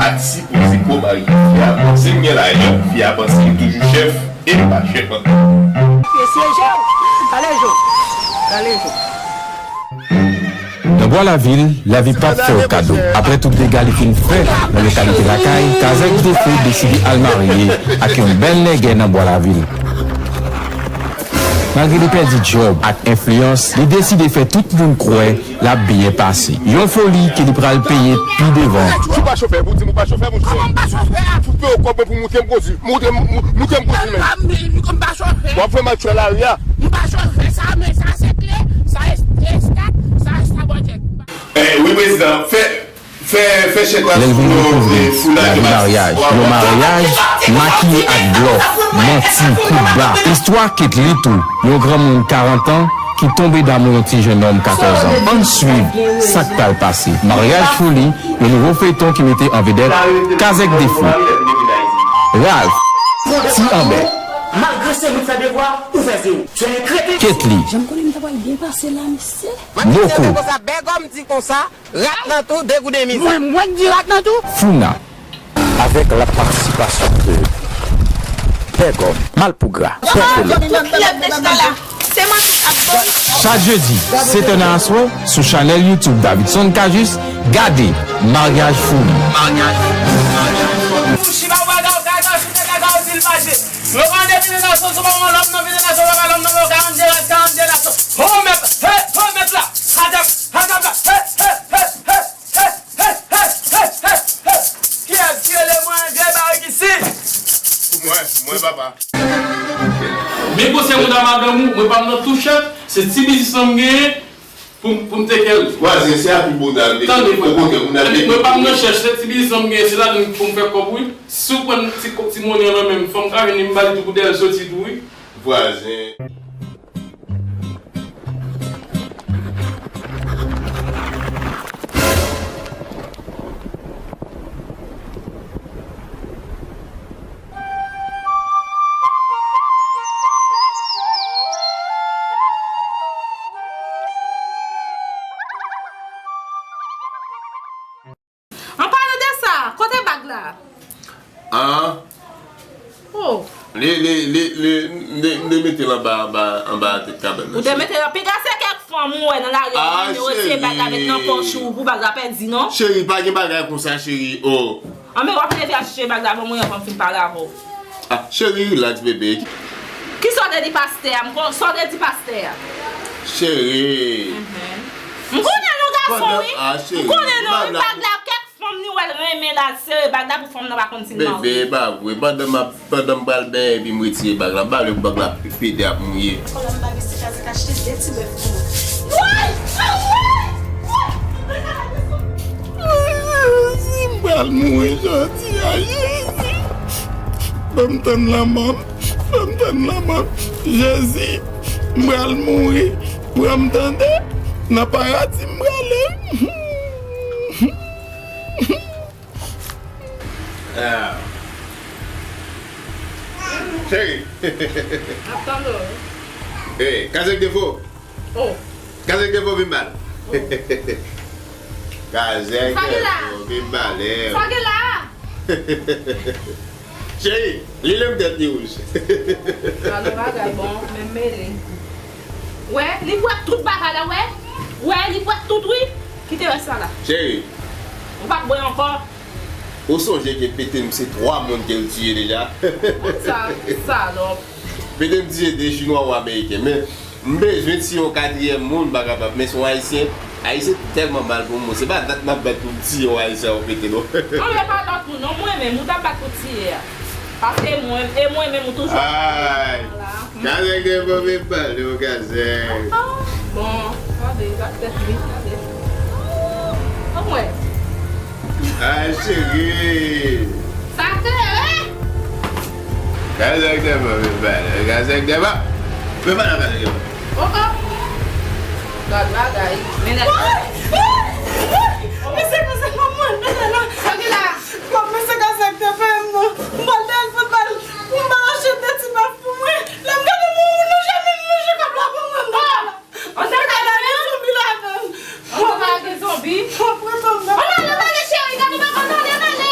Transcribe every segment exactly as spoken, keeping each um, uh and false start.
Ak sipoze ko mari fi a, bon, si m gen lajan, fi a panse li toujou chèf, e li pa chèf ankò. Mesye Jo, ale Jo, ale Jo. Nan Bwa Lavil, lavi p ap fè w kado. Apre tout dega li fin fè nan lokalite lakay, Kazèk Defo deside al marye ak yon bèl nègè nan Bwa Lavil. Malgre li pèdi djòb ak enfliyans, li deside fè tout moun kwè l ap byen pase. Yon foli ke li pral peye pi devan. Si w pa chofè, pou di m ou pa chofè, monchè. Kòman m pa chofè a? Fout peye w kòb mwen pou moute m kondi. Moute m, mou-, moute m kondi, men. M pa, m, m pa chofè. W ap fè m al tchwe lari a. M pa chofè, sa, men sa se kle, sa es-, estat, sa estabòjèt. Eh, wi, prezidan, fè, fè, fè chèk la. Lè l vin dekouvi lavi maryaj, yon maryaj makiye ak blòf, manti, kout ba. Istwa Ketly tou, yon granmoun karant an ki tonbe damou yon ti jennonm katòz an. Ann swiv sa k pral pase. Maryaj Foli, yon nouvo feyton ki mete an vedèt Kazèk Defo, Ralph, Ti Anbè, Malgre se mwen k fè devwa, ou fè zewo. Tu es un crétin. Ketly, Jan m konnen m ta pral byen pase la, mesye. Mwen di Moko, konsa, Bègòm di konsa, rat nan tou, degoude mizè. Mwen, mwen di rat nan tou. Founa. Avec la participation de Bègòm, Malpougra, Pè Kolo. Tout lèv de chita la, se manti ap boy. Chak jedi, sèt è nan aswè, sou chanèl YouTube Davidson Cajus, gade Maryaj Foli. Mouchi pa w bagay, w kaka, w chita kaka, w di l mache. Yo pa depi nan nasyon, sou pa w lòm nan, vin nan nasyon, papa lòm nan, yo karannde ras, karannde nasyon. Ho, mèt, he, ho, mèt la. Hatap, hatap la. He, he, he, he. Kiyès ki rele mwen vye barik isi? Pou mwen, mwen papa. Men konsènan madanm ou, mwen pa m nan tou chèf, se ti biznis lan m genyen pou, pou m teke l. Vwazen, se a pi bon dam, tande, mwen, okontrè, moun nan tande, mwen pa m nan chèf, se ti biznis lan m genyen, se ladan pou m fè kòb, wi. Si w pran ti kòb, ti monnen an nan men m, fò m ka jwenn li, m ba li tou pou dèyè l soti tou, wi. Vwazen. An palan de sa, kote bag la? An? Oh. Li, li, li, li, m te, m te mete l anba, anba, anba tèt kabann nan. Ou te mete l, piga se kèk fanm ou wè nan lari a, ah, yo retire bag la met nan pòch ou pou bag la pèdi, non? Cheri, pa gen bagay konsa, cheri. Oh. An, men w ap leve al chèche bag la, ban mwen yon fanm fin pale avè w. Ah, cheri, relax, bebe. Kisa w te di pastè a? M kon-, sa w te di pastè a? Cheri. Mhm. M konnen nou gason, wi. Ah, cheri. M konnen nou, wi, bag la, kèk fanm ni wè l renmen l al sere bag la pou fanm nan pa konn si l marye. Bebe, e pa vre. Pandan m ap, pandan m pral benyen epi m retire bag la, m pa vle pou bag la pete ap mouye. Kòlè m ba mesye Kazèk achte de ti bèf pou mwen. Woy! Woy! Woy! M pral mouri jodi a, Jezi. Ban m tann lanmò m. Ban m tann lanmò m. Jezi, m pral mouri. Pran m tande. Nan paradi m prale. Ah. Cheri. Ap tande w. Hey, Kazèk Defo. Oh. Kazèk Defo, vin ba l. Oh. Kazèk Defo, vin ba l. Sa gen la? Cheri, li menm tèt li wouj. Gade bagay bon, men mele. Wè, li bwè tout bagay la, wè. Wè, li bwè tout, wi. Kite rès la la. Cheri. Ou p ap bwè ankò. Ou sonje ke P T M se twa moun ke l tiye deja? Sa, salòp. P T M tiye de Chinwa, yon Ameriken. Men, m bezwen tiye yon katriyèm moun, m pa kapab. Men se yon Ayisyen. Ayisyen tèlman mal pou moun. Se pa dat m ap bat pou m tiye yon Ayisyen a ou pete, non. Non, men pa lòt moun, non. Mwen menm, ou t ap bat pou tiye a. Paske mwen, e mwen menm, ou toujou ap la. Kazèk Defo vin pale w, Kazèk. Ah, bon, gade, gade tèt li, gade. Anmwey. Ay, cheri. Sa klere. Kazèk Defo vin pale w, Kazèk Defo. Vin pale w, Kazèk Defo. Oh, oh. Gad bagay. Mennen. Woy! Woy! Woy! Mesye, mesye, kòman mwen, mennen la. Sa ki la? Kòm mesye Kazèk te peye m nan. M pral dèyè l fout ba l. Pou m pa achte de ti bèf pou mwen. Lè m gade mwen, ou nan jèmin, manje kòb la pou mwen, m pa la. An, sa ka gen zonbi ladan l. An, sa ka gen zonbi. Mwen pran tan m nan. Ann ale, ann ale, cheri, gade, ou pa konn ale, ann ale.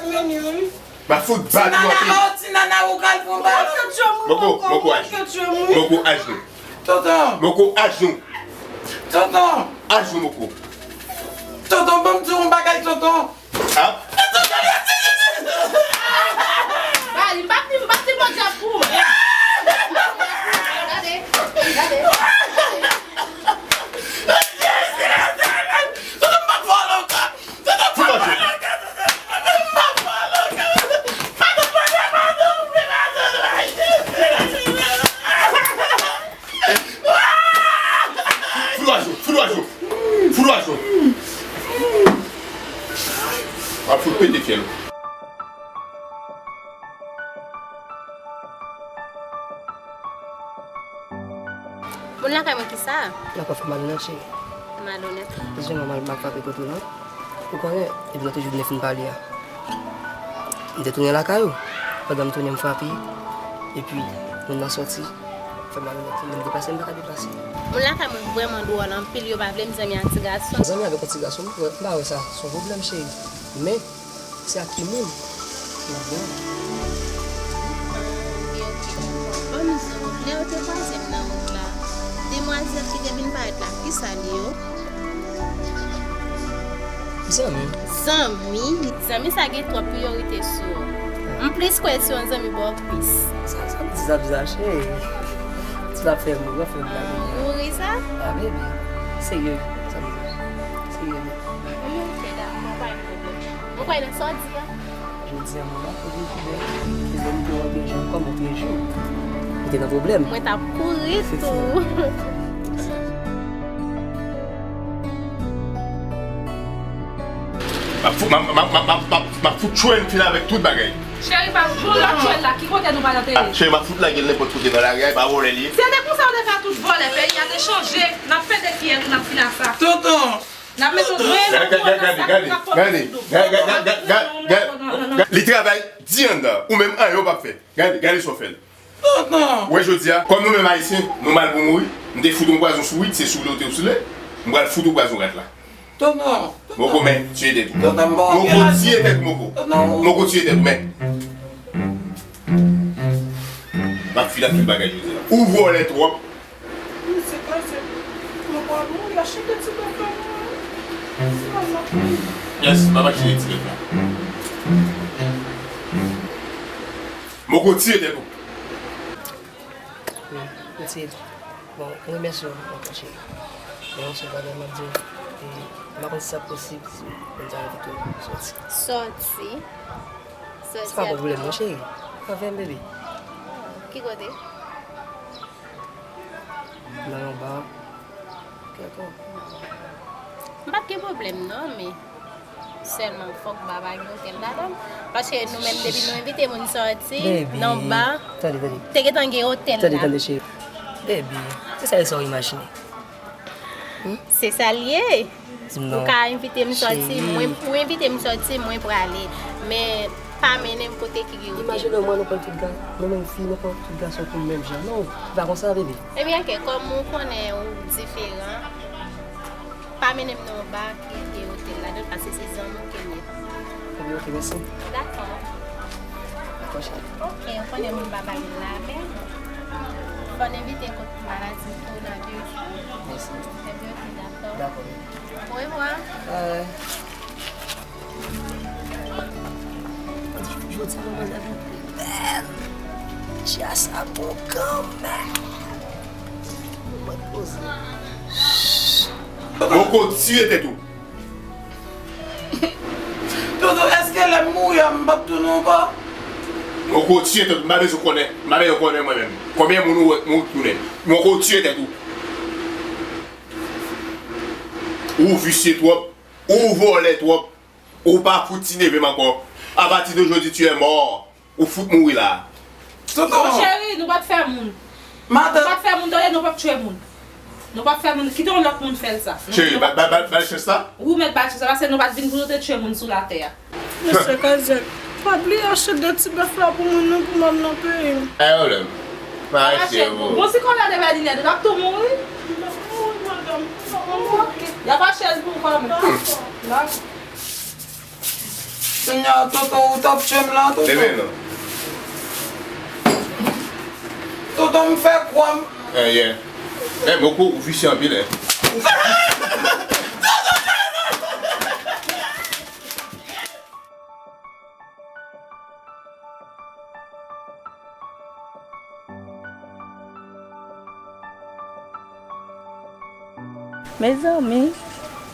Mwen menm, wi. M ap fout bat ou anpil. Ti nana, oh, ti nana, ou kal pou bat. Moko, moko, ajonou. Moko, ajonou. Tonton. Moko, ajonou. Tonton. Ajonou, moko. Tonton, ban m di w yon bagay, tonton. Ah. Bali, m pa di, m pa di bon djab pou ou. Gade, gade. Tonton, m pa vòlè w ka. Tonton, m pa vòlè w ka. Fout lwazo, fout lwazo, fout lwazo. W ap fout pete fyèl. Moun lakay mwen ki sa? Lakay fè malonèt, cheri. Malonèt. Jan mwen mal, mal frape kote w lan. Ou konnen, epi lòt jou nou te fin pale a. M te tounen lakay ou. Pandan m tounen, m frape. Epi, moun nan sòti. Fè m la, lè m depase, m pa ka depase. Moun lakay mwen vrèman dwòl anpil, yo pa vle m zanmi ak ti gason. Zanmi avèk yon ti gason, m pa wè sa se yon pwoblèm, cheri. Men, se ak ki moun? Nan men. Ok, ok. Bon, lè yo te kwaze m nan wout la, demwazèl ki te vin parèt la, kisa li yo? Zanmi. Zanmi? Zanmi sa gen twòp priyorite sou ou. M plis kwè se yon zanmi ba w kwis. Sa, sa m di sa bizar, cheri. Ti la fè m ri, w ap fè m ri. Ou ri sa? Ah, baby. Serye, sa m di. Serye, baby. Ok, dakò, pa gen pwoblèm. Mwen kwè nan sa w di a. Jodi a, mwen pa kouri pou bèl. Lè m te wè bèl jan kòm ou te jou. Ou te nan pwoblèm. Mwen t ap kouri tou. M ap fout, m ap, m ap, m ap, m ap, m ap, m ap fout tchwe m fin avèk tout bagay. Cheri, pa jwe lòt jwèt la. Ki kote nou pral antere? Ah, cheri, m ap fout lage l nenpòt kote nan lari a, e pa vòlè l ye. Se te konsa yo te fè tout vòlè, peyi a te chanje, n ap pede fyèl, n ap fin a sa. Tonton! N ap mete w dwèt nan pòt la, sa k ap fòme sou do. Gade, gade, gade, gade, gade, gade, gade, gade. Li travay di anndan, ou menm anyen w p ap fè. Gade, gade sa w fè l. Tonton! Ou wè jodi a, kòm nou menm Ayisyen, nou mal pou mouri, m te fout yon pwazon sou ou, se sou li w te sou li, m pral fout yon pwazon rat la. Tonton! Moko men, tiye tèt ou. Tonton, m pa wè. Moko, tiye tèt ou, Moko. Tonton. Moko, tiye tèt ou, men. M ap fin ak tout bagay jodi a. Ou vòlè twòp. Mesye kraze, mwen pral mouri a chèf de ti bèf la. Yes, m ap achte ti bèf la. Moko, tiye tèt ou. Wi, mesye. Bon, mwen remèsye w ankò, cheri. Men yon sèl bagay m ap di w, e, m pa konn si sa posib, si moun sa yo te tou sòti. Sòti? Sòti ak ki? Se pa pwoblèm non, cheri. Avè m, bebe. Oh, ki kote? Nan yon ba. Kèlkonk. M p ap gen pwoblèm non, men sèlman fòk ba pa gen otèl ladan l. Paske nou menm depi nou envite moun sòti nan ba, te gentan gen otèl la. Tande, tande, cheri. Baby, se sa e sa w imajine. Se sa l ye. Ou ka envite m sòti, mwen, ou envite m sòti, mwen prale. Men pa mennen m kote ki gen otèl. Imajine w, mwen, nou pran tout ga-, nou menm fi, nou pran tout gason pou menm jan. Non, se pa konsa, bebe. Ebyen, ok, kòm ou konnen ou diferan, pa mennen m nan yon ba ki gen otèl ladan l, paske se zanmi w ke m ye. Ebyen, ok, mèsi. Dakò. Dakò, cheri. Ok, ou konnen moun pa bay lamen. Fò n envite kot maladi tou nan de jou. Mèsi. Ebyen, ok, dakò. Dakò. Orevwa. Bye. Jodi a, manman, lè nou bèl. Dja sa bon kanmenm. Mwen poze. Moko, tiye tèt ou. Toto, èske lè m mouri a, m p ap tounen ankò? Moko, tiye tèt ou, m pa bezwen konnen. M pa bezwen konnen mwen menm. Konbyen moun ou wè, moun ou tounen? Moko, tiye tèt ou. Ou visye twòp, ou vòlè twòp, ou pa fout ti neve m ankò. A pati de jodi, tu es mort. Ou fout mouri la. Tonton! Cheri, nou pa t fè moun. Madanm! Nou pa t fè moun, tande, nou p ap tchwe moun. Nou p ap fè moun, kite yon lòt moun fè l sa. Cheri, ba, ba, ba, ba l chans la. Wi, ou mèt ba l chans la, paske nou pa t vin pou nou te tchwe moun sou latè a. Mesye Kazèk, pa bliye achte de ti bèf la pou mwen non, pou m al nan peyi m. Pa gen pwoblèm. Pa achte pou ou. Bon, si kòb la te pèdi nèt, ou t ap tou mouri. M ap mouri, madanm. Ok. Y ap achte l pou ou kanmenm. Dakò. Dakò. Kounya, tonton, ou t ap tchwe m la, tonton. Bebe, non. Tonton, m fè kwa m. Eh, yeah. Eh, Moko, ou visye anpil, eh. Mezanmi,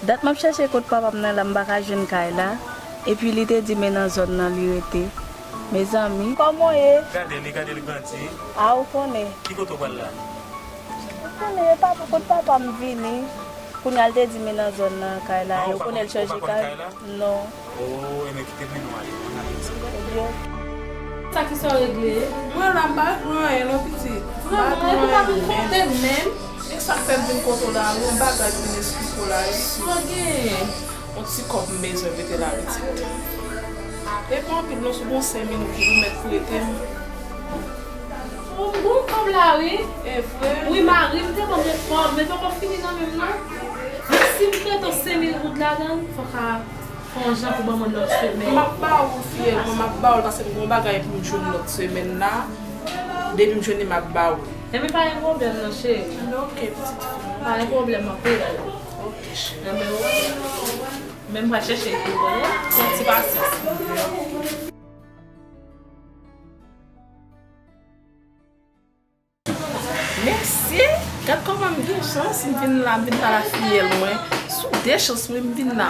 dat m ap chèche kot papa m nan la, m pa ka jwenn kay la. Epi li te di men nan zòn nan li rete. Mezanmi. Kòman w ye? Gade li, gade li grandi. A, ou konnen. Ki kote w pral la? Ou konnen, e pa pou kot papa m vini. Kounya l te di men nan zòn nan kay la. Ou konnen l chanje kay? Non. Oh, ebyen kite m mennen w ale, ann ale ansanm. Ebyen. Sa ki sa w regle? Mwen la, m pa regle anyen non, pitit. Vrèman, epi w pa vin konte m menm. E sa k fè m vin konte w la, wi, yon bagay m vin esplike w la, wi. Sa w gen? Yon ti kòb m bezwen mete la, pitit. E pa anpil non, sou bon senk minit ou mèt prete m. M gon kòb la, wi. E vre? Wi, mari m te ban m yon kòb, men poko fini nan men m, non. Men si m prete w senk mil goud ladan l, fòk a fè yon jan pou ban mwen lòt semèn. M ap ba ou, fiyèl mwen, m ap ba ou l, paske m gon bagay pou m jwenn lòt semèn la. Depi m jwenn li, m ap ba ou. Ebyen, pa gen pwoblèm, non, cheri. Ebyen, oke, pitit fi m. Pa gen pwoblèm, m ap peye w. Oke, cheri. Ebyen, oke. Men m pral chèche l pou ou, wi. Fè yon ti pasyans. Mesye, gad kòman m gen chans, m vin la, m vin pale a fiyèl mwen. Sou de chans, wi, m vin la.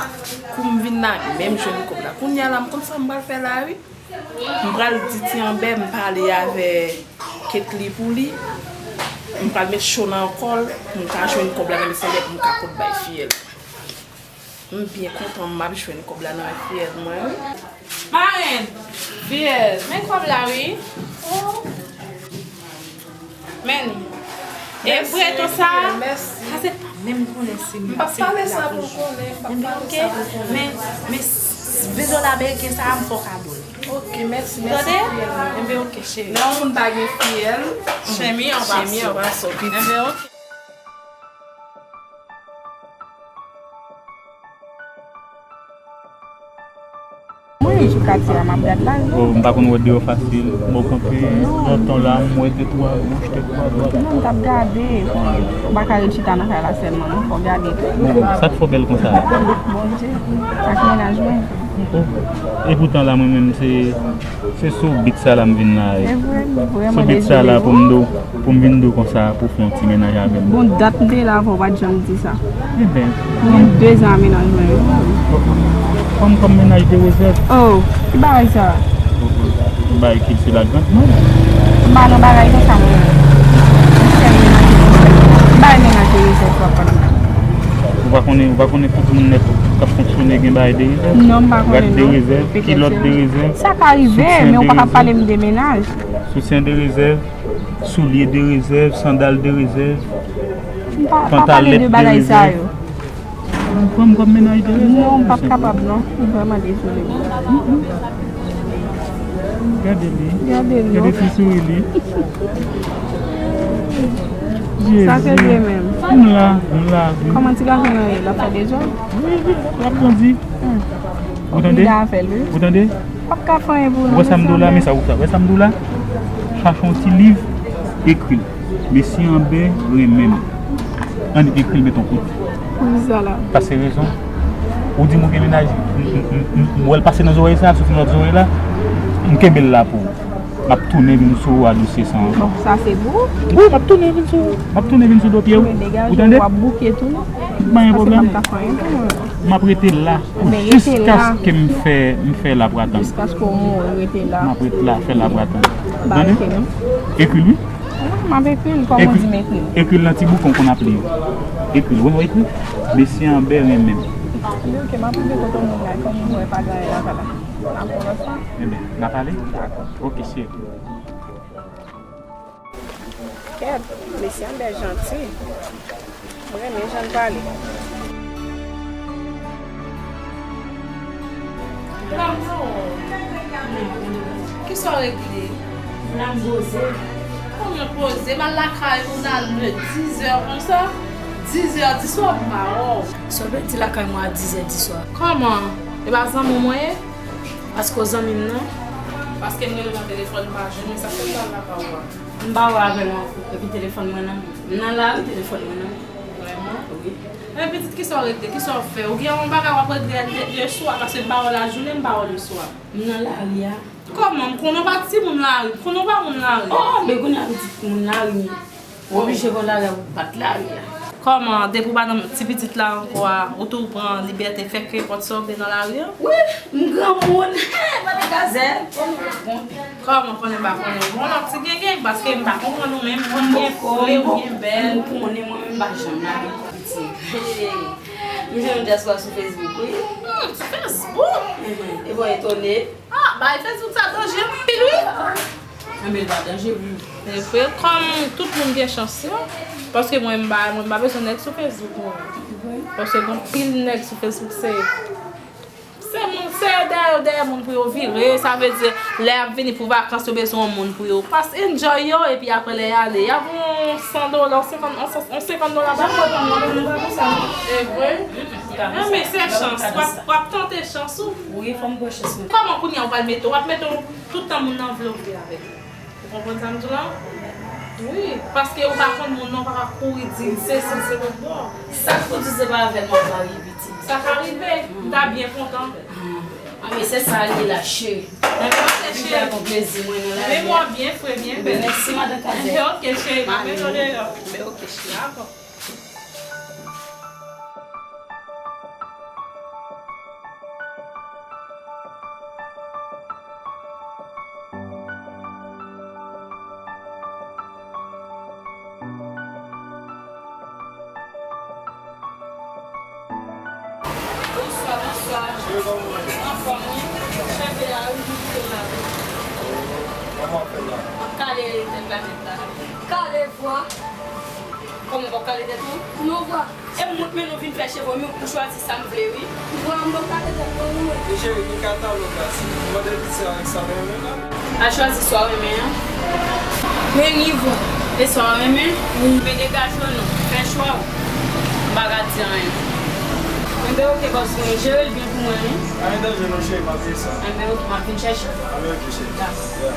Kou m vin la, menm jwenn kòb la. Kounye a la, m konn sa m pral fè la, wi. M pral di Ti Anbè, m pale avè Ketly pou li. M pral met cho nan kò l, pou m ka jwenn kòb la nan men Ti Anbè, pou m ka pot bay fiyèl. M byen kontan m ap jwenn kòb la nan men fiyèl mwen, wi. Marenn! Fiyèl! Men kòb la, wi. Oh. Men li. E prete w sa? Mèsi. Sa se pa menm konnen se m. M p ap pale sa pou konnen. M p ap pale sa pou konnen. Men, men, vezò la ameriken sa a, m fè w kado l. Oke, mèsi, mèsi, fiyèl mwen. Tande? Ebyen, oke, cheri. Lè yon moun pa gen fiyèl, chemi an pa sot. Chemi an pa sot. Ebyen, oke. Mwen, sou katye a, m ap gad lavi. Oh, m pa konn wè deyò fasil. Mwen kanpe nan tan la, m wè de twa wouch, de twa dwat. Non, m t ap gade. Ou pa ka ret chita nan kay la sèlman, non. Fò w gade tou. Bon, sa k fè w bèl konsa a? Bondye, ak mennaj mwen. Oh, epoutan la, mwen menm, se Se sou beat sa la m vin la, wi. Se vre, li vrèman dezole, wi. Sou beat sa la pou m di w, pou m vin di w konsa, pou w fè yon ti mennaj avè m. Bon, dat m te la avè w, ou pa t janm di sa. Ebyen. Mwen gen de zan a mennaj mwen, wi. Fanm kòm mennaj de rezèv. Oh, ki bagay sa? Bagay kilti la grandman. M pa nan bagay konsa, mwen. M fè mennaj de rezèv. M pa mennaj de rezèv, papa. Ou pa konnen, ou pa konnen tout moun nèt k ap fonksyone gen bagay de rezèv? Non, m pa konnen, non. Rad de rezèv, kilòt de rezèv. Sa ka rive, men ou pa ka pale m de mennaj. Soutyen de rezèv, soulye de rezèv, sandal de rezèv, pantalèt de rezèv. Ou pran m kòm mennaj de rezèv? Non, m p ap kapab, non. M vrèman dezole. Gade li. Gade li. Gade ti souri li. Sa se vre menm. M la, m la, wi. Kòman ti gason an ye? L ap fè dezòd? Wi, wi, l ap grandi. Hmm. Ou tande? Ou tande? P ap ka fè anyen pou nou. Ou wè sa m di w la, men sa ou fè. Wè sa m di w la? Chache yon ti liv, ekri l. Mesye Anbè renmen m. Annik ekri l met yon kout. Poukisa la? Pase rezon. Ou di m ou gen mennaj, m, m, m, m, m wè l pase nan zòrèy sa, soti nan lòt zòrèy la, m kenbe l la pou ou. M ap tounen vin sou ou a dosye sa ankò. Bon, sa se pou ou? Wi, m ap tounen vin sou ou. M ap tounen vin sou do pye w. Ou tande? W ap bouke tou. Pa gen pwoblèm. Paske m pa ka fè anyen pou mwen. M ap rete la pou jiskaske m fè, m fè lapratan. Jiskaske w mouri, rete la. M ap rete la, fè lapratan. Ou tande? Ekri l, wi. M ap ekri l, kòman w di m ekri l? Ekri l nan ti bouken w konn ap li yo. Ekri l, wè, wè, ekri l. Mesye Anbè renmen m. Li oke, m ap rive kote w moun la, kòm m wè pa gen anyen lakay la. N ap wè lòt fwa. Ebyen, n ap ale? Dakò. Oke, cheri. Kèt, mesye Anbè janti. Mwen renmen jan l pale. Kisa w regle? La m poze. Kòman poze? M al lakay ou nan dizè konsa? Dizè di swa m pa wè w. Sa w vle di lakay mwen a dizè di swa? Kòman? E pa zanmi w mwen ye? Paske w zanmi m nan? Paske m rele nan telefòn m pa jwenn ou, sa fè m pa al lakay ou a. M pa wè avè l ankò, epi telefòn mwen nan men m. M nan lari, telefòn mwen nan men m. Vrèman? Wi. Men pitit, kisa w regle? Kisa w fè? Ou gen yon bagay w ap regle le, le swa, paske m pa wè w lajounen, m pa wè w le swa. M nan lari a. Kòman? M konnen w pa timoun lari, m konnen w pa moun lari. Oh, men kounye a pitit moun lari m ye. Ou oblije pran lari a pou bat lari a. Kòman, depi w pa nan ti pitit la ankò a, ou tou pran libète fè kenpòt sa w vle nan lari a? Wi, m granmoun. Mande gazèl, konnen pa konnen. Kòman konnen pa konnen? Bon, lòt ti gengen, paske m pa konprann ou menm, ou gen fre, ou gen bèl. M konnen mwen menm m pa janm lage pou piti. Hey, m jwenn yon dyaspora sou Facebook, wi. Hmm, sou Facebook? Mhm. E bon, etone. Ah, bay Facebook sa danje anpil, wi. Anben, l pa danje pou ou. E vre, kòm tout moun gen chans yo, paske mwen, m pa, mwen, m pa bezwen nèg sou Facebook, mwen. Paske gen anpil nèg sou Facebook, se, se moun, se Dèyè yo, dèyè moun pou yo vire, sa vle di, lè y ap vini pou vakans, yo bezwen yon moun pou yo pase enjoy yo, epi apre lè y ale, y ap yon san dola, yon senkant, yon senkant dola pa mwa. E vre? Nan, men se chans, w ap, w ap tante chans ou. Wi, fò m pran chans mwen. Kòman kounye a w pral mete, w ap mete tout tan moun nan vle w vle avè l. Ou konprann sa m di w la? Wi, paske ou pa konn moun nan, ou pa ka kouri di l sesi, se lòt bò. Sa k pou di se pa avè l m ap marye pitit. Sa ka rive, m ta byen kontan. Ah, men se sa l ye la, cheri. Enben, ok, cheri. Fè yon plezi mwen nan lavi. Enben, mwen byen fre, byen bèl. Mèsi, madan Kazèk. Enben, ok, cheri, m ap mete w deyò. Enben, ok, cheri. Dakò. Bonswa, bonswa. Anfòm, wi. Cheve a, wi, nou kite la. Kòman w ap fè la? M ap kale tèt la, tèt la. Kale vwa. Kòman w p ap kale tèt ou? Non, vwa. E m, men nou vin fè cheve m, ou chwazi sa m vle, wi. Vwa, m p ap kale tèt mwen, non. E cheri, gen katalòg la, si ou mande pitit sa avèk sa w renmen la. Al chwazi sa w renmen an. Men ni vwa. E sa w renmen? Wi. Men degaje w non. Fè chwa w. M pa ka di anyen. Enben, ok, bòs mwen, jere l byen pou mwen, wi. Pa gen danje non, cheri, m ap jere sa. Enben, ok, m ap vin chèche w. Enben, ok, cheri. Dakò. Yeah.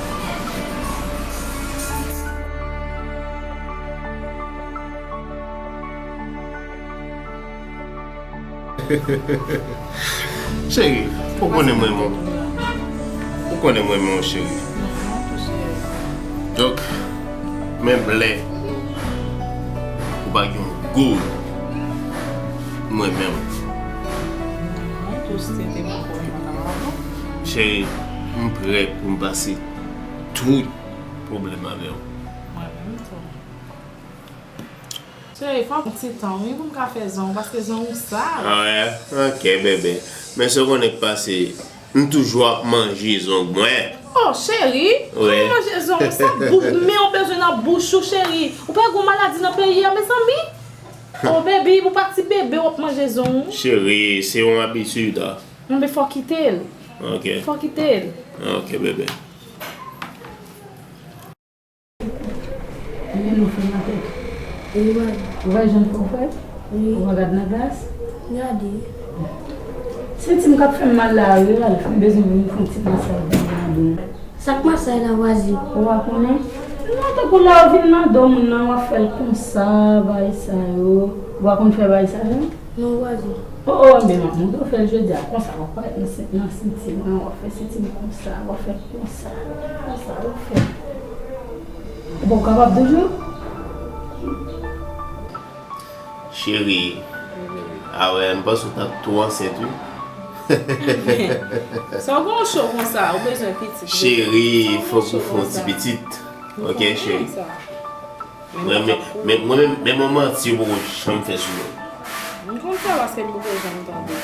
Cheri, ou konnen mwen renmen w. Ou konnen mwen renmen w, cheri. Donk, menm lè ou pa gen yon goal, mwen renmen w. Cheri, m prè pou m pase tout pwoblèm avè w. Cheri, fò m pran ti tan, wi, pou m ka fè zong, paske zong ou sal. Ah, wè, ok, bebe. Men sa w konnen k pase, m toujou ap manje zong mwen. Oh, cheri, wi. Kòman manje zong ou sal? Bou-, men w bezwen nan bouch ou, cheri. Ou pa gen maladi nan peyi a, mezanmi? Oh, baby, ou pa ti bebe, w ap manje zong ou. Cheri, se yon abitid, a. Enben, fò kite l. Ok. Fò kite l. Ok, bebe. Men nou fè nan tèt. Wi, madanm. Ou wè jan fè w fè? Wi. Ou pa gad nan glas? Gade. Senti m k ap fè m mal la, wi, al fè m bezwen vin fè yon ti masaj nan do. Sa k masaj la, vwazin? Ou pa konnen? Non, tankou lè w vin nan do moun nan, w ap fè l konsa, bagay sa yo. Ou pa konn fè bagay sa yo? Non, vwazin. Oh, oh, men m ap montre w fè l jodi a. Konsa, w ap parèt nan sen-, nan senti mwen, w ap fè senti m konsa, w ap fè konsa, konsa, w ap fè. Bon, w kapab toujou? Cheri, a wè, m panse w t ap tou ansent, wi. Sa w gen yon cho konsa, ou bezwen pitit, wi. Cheri, fòk ou fè yon ti pitit. Ok, cheri. Mwen, men, men, mwen menm, menm yon manti yo poko janm fè sou nou. M konn sa paske m poko janm tande.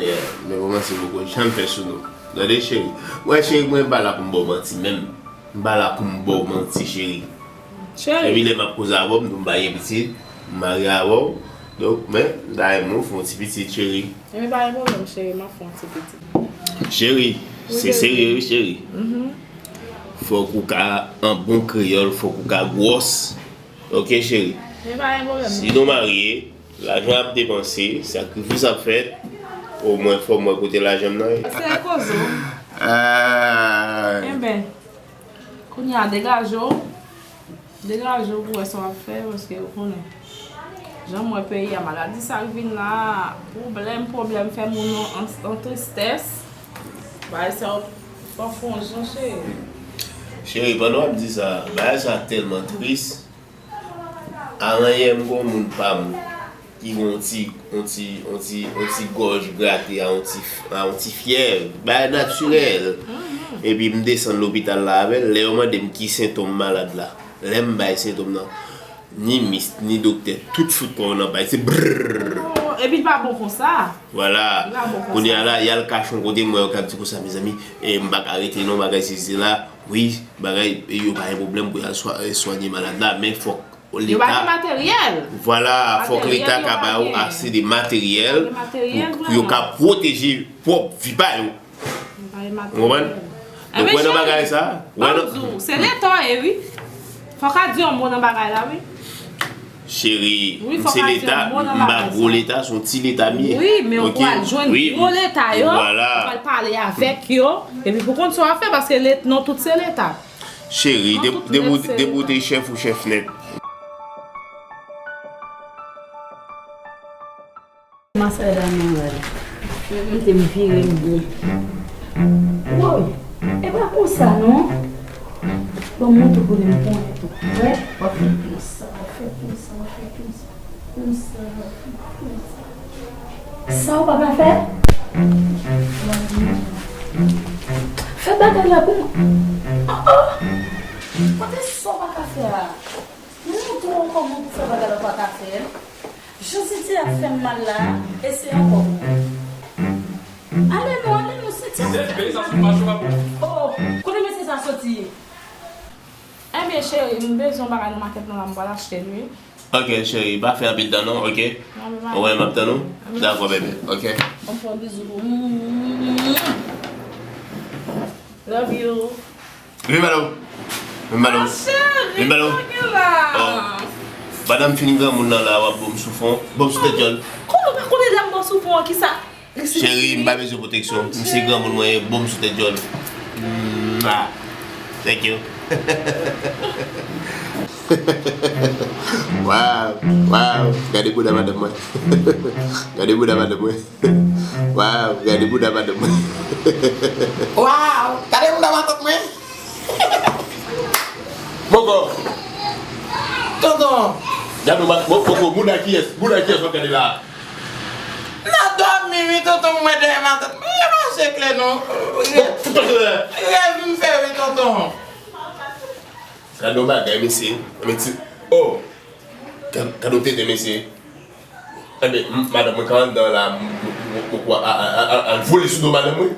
Yeah, men yon manti yo poko janm fè sou nou. Tande, cheri. Wè, cheri, mwen pa la pou m ba w manti menm. M pa la pou m ba w manti, cheri. Cheri. Epi lè m ap koze avè w, m di w m pa gen pitit, m marye avè w. Donk, men, m ta renmen w fè yon ti pitit, cheri. Epi pa gen pwoblèm, cheri, m ap fè yon ti pitit. Cheri, se serye, wi, cheri. Fòk ou ka, an bon kreyòl, fòk ou ka gwòs. Ok, cheri. Men pa gen pwoblèm. Si nou marye, lajan ap depanse, sakrifis ap fèt, omwen fò m wè kote lajan m nan ye. Se kozo. Ah. Enben, kounye a degaje w. Degaje w pou wè sa w ap fè, paske ou konnen. Jan m wè peyi a, maladi sa k vin la, pwoblèm, pwoblèm, fè moun an, an, an tristès. Bagay sa yo pa fè yon jan, cheri. Cheri, pandan w ap di sa, bagay sa tèlman tris. Avanyè m gen yon moun pa m ki gen yon ti, yon ti, yon ti, yon ti gòj grate a yon ti, a yon ti fyèv. Bagay natirèl. Epi m desann lopital la avè l. Lè yo mande m ki sentòm malad la, lè m bay sentòm nan, ni mis, ni doktè, tout fout kò yo nan pay. Se brrrr. Oh, epi l pa bon konsa. Vwala. Li pa bon konsa. Kounye a la, y al kache yon kote, m wè yo k ap di konsa, mezanmi, e, m pa ka rete non, bagay sesi la. Wi, bagay, e, yo pa gen pwoblèm pou y al swa-, e, swanye malad la, men fòk Leta. Yo pa gen materyèl. Vwala, fòk Leta ka ba yo ase de materyèl pou, pou yo ka pwoteje pwòp vi pa yo. Ou konprann? Donk, wè nan bagay sa, wè nan. Se Leta w ye, wi. Fòk a di yon mo nan bagay la, wi. Cheri, m se Leta, m pa gwo Leta, se yon ti Leta m ye. Wi, men ou pral jwenn gwo Leta yo, ou pral pale avèk yo, epi pou konn sa w ap fè, paske non tout se Leta. Cheri, deboute chèf ou chèf nèt. Masada mwen wè l. M te vire m byen. Woy, e pa konsa non. Bon, mwen tou konnen m konnen tou. Wè, w ap fè konsa, w ap fè konsa, w ap fè konsa. Konsa, w ap fè konsa. Sa w pa ka fè? Fè bagay la pou mwen. Oh, oh. Kote sa w pa ka fè a? Mwen montre w kòman pou fè bagay la w pa ka fè l. Jan senti ap fè m mal la, eseye ankò pou mwen. Ale non, ale non, senti ap fè m mal. Oh, kote mesye sa soti? Ebyen, cheri, m bezwen yon bagay nan makèt lan la, m pral achte l, wi. Ok, cheri, pa fè anpil tan non, ok? Wè, m ap tann ou. Dakò, bebe, ok? Mwen fè yon bizou pou ou. Love you. Vin ba nou. Vin ba nou. Vin ba nou. Oh. Pandan m fin granmoun nan la, w ap bon m sou fon. Bon m sou tèt djòl. Kòman w pa konnen lè m bon sou fon an, kisa? Cheri, m pa bezwen pwoteksyon. M se granmoun mwen ye, bon m sou tèt djòl. Mwah. Thank you. Wow, wow, gade bouda madanm mwen. Gade bouda madanm mwen. Wow, gade bouda madanm mwen. Wow, gade bouda matant mwen. Moko. Tonton. Gade ma, mo-, moko, bouda kiyès? Bouda kiyès w ap gade la? Nan dòmi wi tonton, mwen dèyè matant mwen. Yo mache klè non. Rèv m fè wi tonton. Gade yon bagay mesye. Meti. Oh. Gad, gad yon tete mesye. Enben, m, madanm mwen ka anndan la, m, m, m, m, m, a, a, a, a, al vole sou do madanm mwen.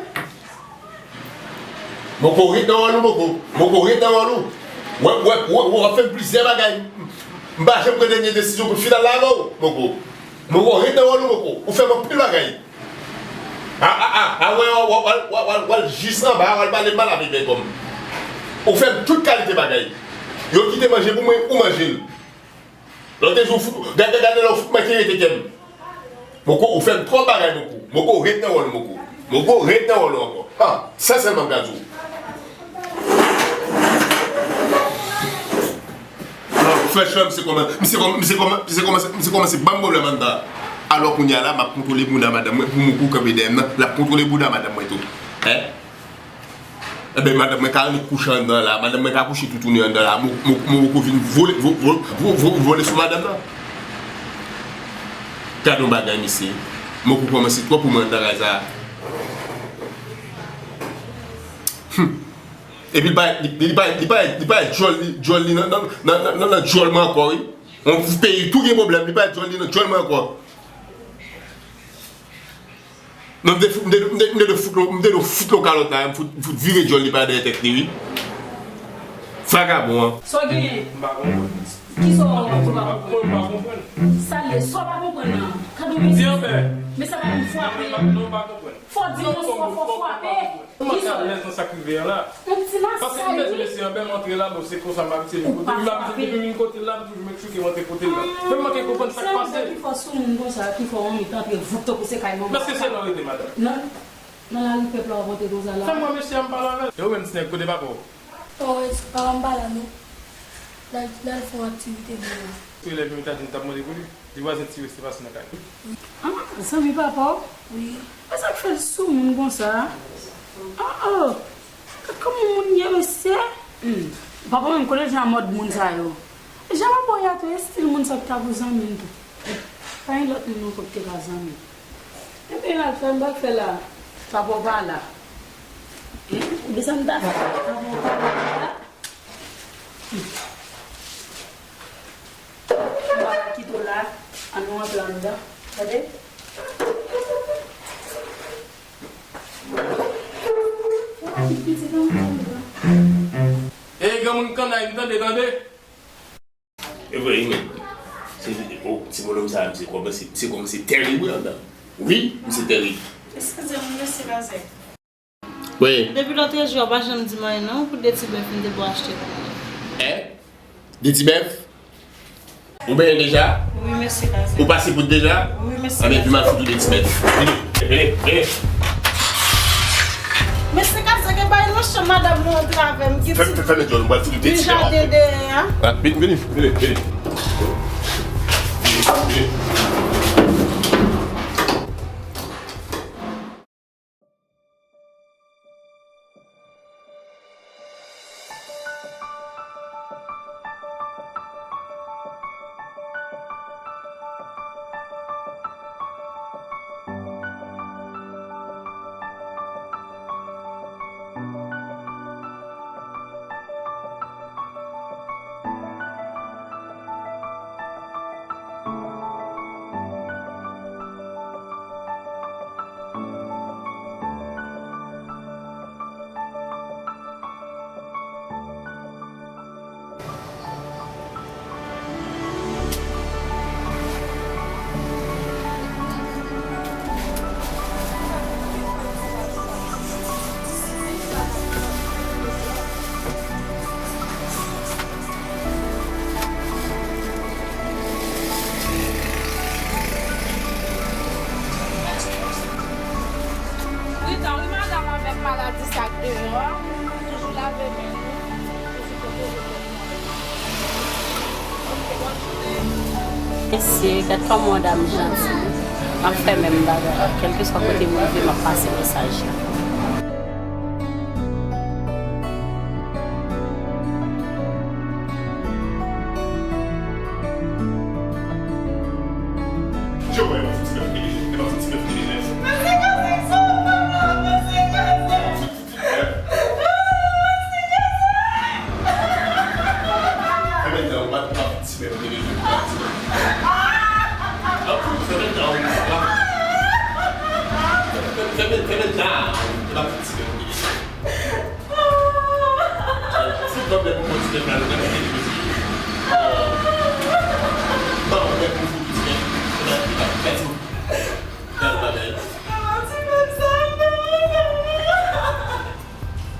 Moko, ret nan wòl ou, Moko. Moko, ret nan wòl ou. Wè, wè, wè, wè, w ap fè m plizyè bagay. M pa janm pran dènye desizyon pou final la avè w, Moko. Moko, ret nan wòl ou, Moko. Ou fè m anpil bagay. A, a, a, a, wè, wè, wè, wè, wè, wè, wè, wè, jis anba, wè, pale mal avèk bègòm. Ou fè m tout kalite bagay. Yo kite manje pou mwen, ou manje l. Lòt jou, fout, gade, gade, lè w fout manke rete kè m. Moko, ou fè m twòp bagay, Moko. Moko, ret nan wòl, Moko. Moko, ret nan wòl ankò. Ha, sa sèlman m ka di w. Non, frèchman, misye kòman, misye kòman, misye kòman, misye kòmanse, misye kòmanse ban m pwoblèm anndan. Alò, kounye a la, m ap kontwole bouda madanm mwen, pou Moko kanpe dèyè m nan, l ap kontwole bouda madanm mwen tou. Hein? Enben, madanm mwen ka annik kouche anndan la. Madanm mwen ka kouche toutouni anndan la. Mo, mo, mo, Moko vin vole, vo, vo, vo, vo, vole sou madanm nan. Gade yon bagay, mesye. Moko kòmanse twòp pou mwen anndan kay sa a. Hmm. Epi li pa, li, li pa, li pa, li pa djòl li, djòl li nan, nan, nan, nan, nan, nan djòl mwen ankò, wi. Yon peyi tou gen pwoblèm, li pa djòl li nan djòl mwen ankò. Non, m te fout, m te, m te, m te dwe fout lo, m te dwe fout lo kalòt la, m fout, m fout vire djòl li pa dèyè tèt li, wi. Vagabon an. Sa w genyen? M pa konprann. Kisa w, w pa konprann? Sa l ye, sa w pa konprann nan? Gad yon mesye. Men sa pa vin frape. Non, m pa konprann. Fò w di yon swa, fò w frape. Kòman sa lèz nan sa k rive an la? Yon ti masay, wi. Paske m bezwen mesye an, bèl antre la, bon, se konsa m abitye vin kote l. Depi m abitye, depi m vin kote l la, m toujou make sure ke m antre kote l la. Men m manke konprann sa k pase. Se moun ki fò sou moun konsa, ki fè w annik antre voup tankou se kay manman w. Èske se la w rete, madanm? Nan, nan lari pèp la w ap antre konsa la. Fè m wè mesye a m pale avè l. E ou menm, ti nèg, kote papa w? Oh, papa m pa la, non. L al, l al fè yon aktivite devan. Ou lè vin ta di m t ap mande pou li. Di vwazen ti reste pase nan kay. Ah, zanmi papa w? Wi. Men sa k fè l sou moun konsa? Ah, oh. Gad kòman moun ye, mesye. Hmm. Papa w menm konnen jan mòd moun sa yo. Jan papa w ye a tou, estil moun sa ki ta pou zanmi l tou. Pa gen lòt moun ankò ki te ka zanmi l. Ebyen, al fè m pa fè la. Papa w pa la. Hein? Oubyen sa m ta fè? Papa w pa la. M pa ka kite w la, ann nou antre anndan. Tande? Ou pa kit pitit an, tande? Ey, granmoun kannay, m tande, tande? E vre, wi, men. Se, oh, ti bonòm sa, misye kòmanse, misye kòmanse tèrib, wi, anndan. Wi, misye tèrib. Eskize m, mesye Bazèk. Wi. Depi lòt jou a, w pa janm di m anyen non pou de ti bèf m te pou achte pou mwen. Hein? De ti bèf? Ou benyen deja? Wi, mesye Kazèk. Ou pase kout deja? Wi, mesye Kazèk. Anben, vin m al fout ou de ti bèf. Vini, vini, vini. Mesye Kazèk, e bay nan chanm madanm mwen antre avè m. Fè, fè, fèmen djòl, m pral fout ou de ti bèf. Nan jaden dèyè a. Ah, vini, vini, vini, vini. Vini, vini. Pridan, wi, madanm, avèk maladi sa k deyò a, toujou lave men nou, toujou pwoteje tèt nou avèk mascara. Mesye, gad kòman yon dam janti. M ap fè menm bagay la. Kèlkeswa kote m rive, m ap pase mesaj la. Fèmen dan w, m ap, m ap ti bèf de lejè. Fèmen dan w, m ap, fèmen, fèmen dan w, m ap ti bèf de lejè. Se pwoblèm pou ti bèf la, nou ka kite li. Bon, mwen pou ti bèf, mèsi. Gade bagay.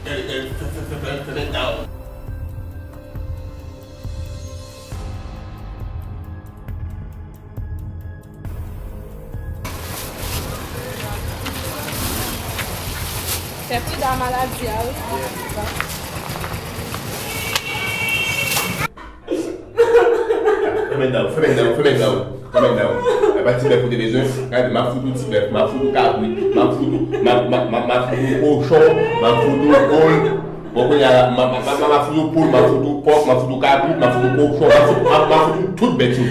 Gade, gade, fè, fè, fè, fè, fè, fè, down. Fè pida maladi a, wi. Fèmen dan w, fèmen dan w, fèmen dan w, fèmen dan w. E pa ti bèf ou te bezwen? Gade, m ap fout ou ti bèf, m ap fout ou kabrit, m ap fout ou, m ap, m ap, m ap, m ap fout ou kochon, m ap fout ou poul. Bon, kounye a la, m ap, m ap, m ap, m ap fout ou poul, m ap fout ou kòk, m ap fout ou kabrit, m ap fout ou kochon, m ap fout, m ap, m ap fout ou tout bèt yo.